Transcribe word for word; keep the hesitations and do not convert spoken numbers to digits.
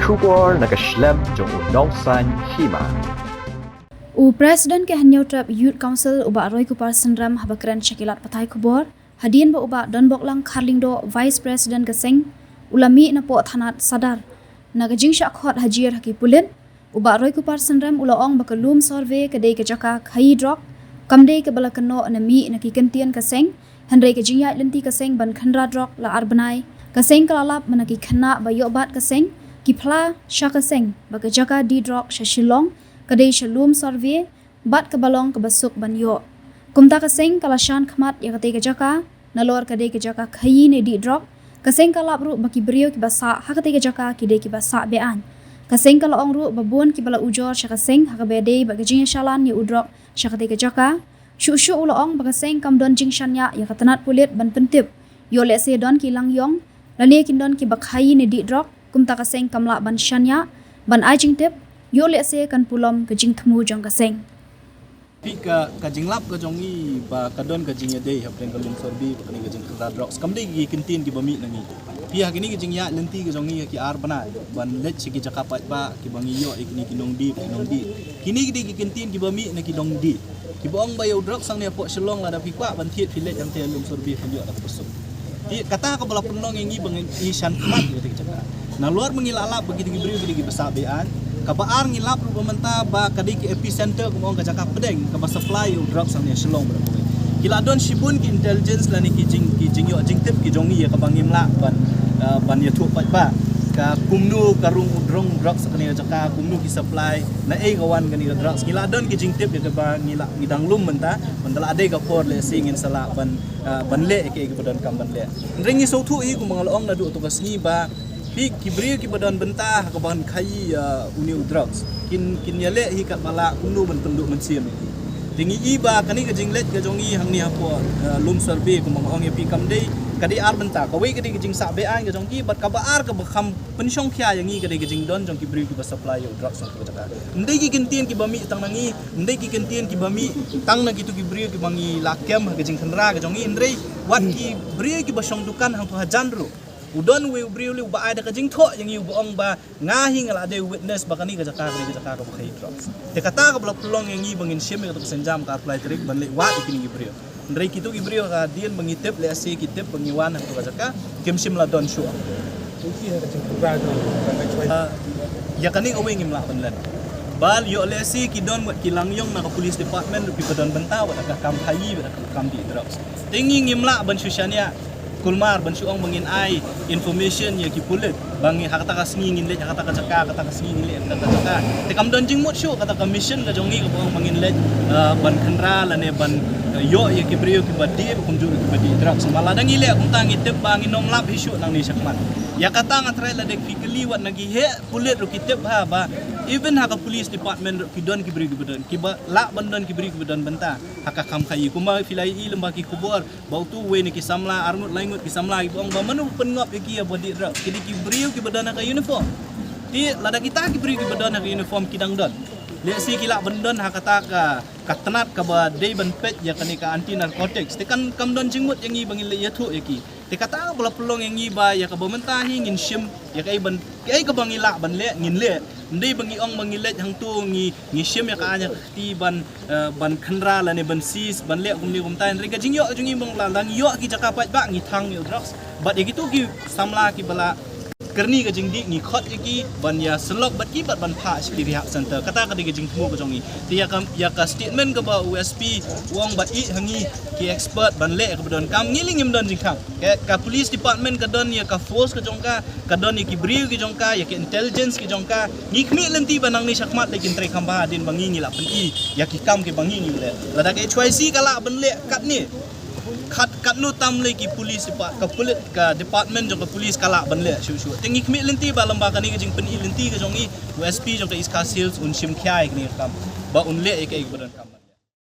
Khubor na ka shlem jong u Nongsaiñ Hima. U President ka Hynñiewtrep Youth Council u Bah Roykupar Synrem haba kren sha ki lad pathai khubor hadien ba u Bah Donboklang Kharlyngdoh, Vice President ka seng, u la mih na poh thanat Sadar. Na ka jingshah khot hajiar ha ki pulit, u Bah Roykupar Synrem u la ong ba ka Lum Survey ka dei ka jaka khaïi drok, kam dei kaba la kynnoh na mih na ki kyntien ka seng, hynrei ka jingïaid lynti ka seng ban khynra drok la ar bnai. Ka seng ka la lap ba na ki khynnah ba ïoh bat ka seng ki phla sha ka seng ba ka jaka die drok sha Shillong ka dei sha Lum Survey, bad kaba long kaba suk ban ïoh. Kumta ka seng ka la shan khmat ïa katei ka jaka, nalor ka dei ka jaka khaïi ne die drok. Ka seng ka lap ruh ba ki briew kiba sah ha katei ka jaka ki dei kiba sah be-aiñ. Ka seng ka la ong ruh ba bun kiba la ujor sha ka seng ha kaba dei bad ka jingïashalan ïa u drok sha katei ka jaka. Shuh shuh u la ong ba ka seng kam don jingshaniah ïa ka tnat pulit ban pyntip ïoh lehse don ki langïong lane kin don kiba khaïi ne die drok. Kumta ka seng kam lah ban shaniah ban ai jingtip ïoh lehse kan pulom ka jingthmu jong ka seng. Phi, ka, ka jinglap ka jong ngi ba ka don ka jingïadei hapdeng ka Lum Survey bad kane ka jingkhynra drugs, kam dei ki kyntien kiba mih na ngi. Phi, ha kine ki jingïaid lynti ka jong ngi ha ki ar bnai ban leit sha ki jaka paidbah kiba ngi ïoh ïa kine ki nongdie, ki nongdie. Kine ki dei ki kyntien kiba mih na ki nongdie kiba ong ba ïa u drugs hangne hapoh Shillong lada phi kwah ban thied phi leit hangtei ha Lum Survey phin ïoh da kaba suk. Te kata kaba la pynlong ïa ngi ba ngi shan khmat ïa kata ka jaka. Nalor ba ngi la lap ba kito ki briew ki dei kiba sah be-aiñ. Kaba ar, ngi lap ruh ba mynta ba ka dei ka epicenter, kumba ong, ka jaka pdeng kaba supply ïa u drugs hangne ha Shillong bad ha kawei. Ki la don shibun ki intelligence lane ki jing, ki jingïoh jingtip ki jong ngi ïa kaba ngim lah ban, ah, ban ïathuh paidbah. Ka kumno ka rung u drong drugs ha kane ka jaka, kumno ki supply, naei ka wan kane ka drugs. Ngi la don ki jingtip ïa kaba ngi la, ngi dang lum mynta, mynta la dei ka por lehse ngin sa lah ban, ah, ban leh ïa kaei kaba donkam ban leh. Hynrei ngi sngewthuh hi kumba nga la ong naduh to ka sngi ba phi, ki briew kiba don bynta ha kaban khaïi, ah, une u drugs kin, kin ïaleh hi katba lah kumno ban pynduh mynsiem ïa ki. Te ngi i ba kane ka jingleit ka jong ngi hangne hapoh, ah, Lum Survey kumba nga ong ïa phi kam dei, ka dei ar bynta, kawei ka dei ka jingsah be-aiñ ka jong ki bad kaba ar kaba kham pynshongkhia ïa ngi ka dei ka jingdon jong ki briew kiba supply ïa u drugs na kata ka jaka. Ym dei ki kyntien kiba mih tang na ngi, ym dei ki kyntien kiba mih tang na kito ki briew kiba ngi la kem ha ka jingkhynra ka jong ngi, hynrei wat ki briew kiba shong dukan hangto hajan ruh. U don uwei u briew lei uba ai da ka jingthoh ïa ngi uba ong ba nga hi nga la dei witness ba kane ka jaka, kane ka jaka kaba khaïi drugs. Te kata kaba la pynlong ïa ngi ba ngin shim ïa kata ka sienjam ka arphew lai tarik ban leit wad ïa kine ki briew. Hynrei kito ki briew hadien ba ngi tip, lehse ki tip ba ngi wan ha kata ka jaka, kim shym la don shuh. Ah, ïa kane kawei ngim lah ban len. Ba ïoh lehse ki don wat ki langïong na ka police department ruh kiba don bynta wat ha ka kam khaïi, wat ha ka kam die drugs. Te ngi ngim lah ban shu shaniah kulmar ban shu ong ba ngin ai information ïa ki pulit ba ngi ha kata ka sngi ngin leit ha kata ka jaka, kata ka sngi ngin leit ha kata ka jaka. Te kam don jingmut shuh kata ka mission ka jong ngi kaba ong ba ngin leit, ah, ban khynra lane ban, ah, ïoh ïa ki briew kiba die, kumjuh kiba die drugs. Namar lada ngi leh kumta ngi tip ba ngin ym lap hi shuh nangne shakhmat. Ïa kata nga tharai lada phi kylli wat na ki heh pulit ruh ki tip ha ba even ha ka police department ruh ki don ki briew kiba don, kiba lah ban don ki briew kiba don bynta ha ka kam khaïi. Kumba phi la ïohi lem bad ki khubor ba uto uwei na ki samla, arngut laingut ki samla kiba ong ba mano ba pynngop ïa ki ïa ba die drugs. Ki dei ki briew kiba don ha ka uniform. Te lada kita ki briew kiba don ha ka uniform ki dang don, lehse ki lah ban don ha kata ka, ka tnat kaba dei ban peit ïa kane ka anti narcotics. Te kan kam don jingmut ïa ngi ba ngin leit ïathuh ïa ki. Te kata ba la pynlong ïa ngi ba ïa kaba mynta hi ngin shim ïa kaei ban, kaei kaba ngi lah ban leh ngin leh. Ym dei ba ngi ong ba ngi leit hangto ngi, ngi shim ïa ka aiñ ïa ka kti ban, eh, ban khynra lane ban seize ban leh kumne kumta. Hynrei ka jingïoh jong ngi ba la dang ïoh ki jaka paidbah ngi thang ïa u drugs. Bad ïa kito ki samla kiba la kyrni ka jingdih ngi khot ïa ki ban ïa syllok bad ki bad ban phah sha ki rehab center. Kata ka dei ka jingthmu ka jong ngi. Te ïa ka, ïa ka statement kaba u S P u ong ba ïa ha ngi ki expert ban leh kaba donkam, ngi lei ngim don jingkhang. Ka, ka police department ka don ïa ka force ka jong ka, ka don ïa ki briew ki jong ka, ïa ki intelligence ki jong ka. Ngi khmih lynti ba nangne shakhmat lei kin trei kham bha hadien ba ngi ngi la pyni ïa ki kam kiba ngi ngi leh. Lada ka H Y C ka lah ban leh katne, kat, katno tam lei ki police depa-, ka pulit, ka department jong ka police ka lah ban leh shuh shuh. Te ngi khmih lynti ba lem bad kane ka jingpyni lynti ka jong ngi, u S P jong ka East Khasi Hills un shim khia ïa kane ka kam ba un leh ïa kaei kaba donkam.